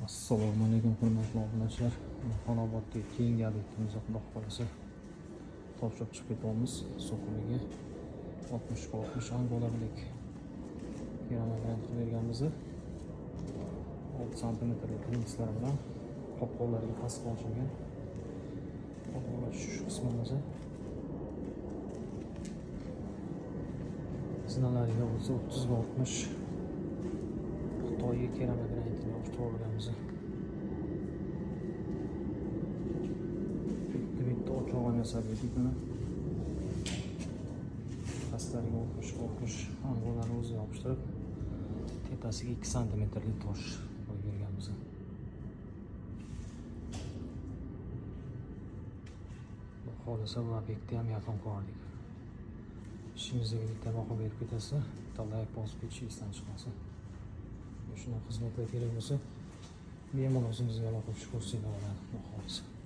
Assalomu alaykum, hurmatli obunachilar. Xonoboddagi keyingi obyektimizda, xudo xohlasa, topshiriq chiqib ketyapmiz. So'qimiga 60 ga 60 Angola Black keramogranit qilib berganmiz. 6 santimetrlik plintuslar bilan qopqoqlarga pastga ochilgan. Qopqoqlar tushish qismimiz. Zinalariga bo'lsa 30 ga 60 Xitoyga keramogranitini yopishtirib olganmiz. Bitta bitta ochoq ham yasab berdik buni. Pastlariga 60 60 angolani o'zi yopishtirib, tepasiga 2 santimetrlik tosh qo'yib berganmiz. Xudo xohlasa bu obyektni ham yaqin qo'yardik. Ishingizga bitta baho berib ketasiz, bitta layk bosib ketish esdan chiqmasin. Shunaqa xizmatlar kerak bo'lsa, bemalol o'zingizga aloqa tushib ko'rsanglar bo'ladi, xudo xohlasa.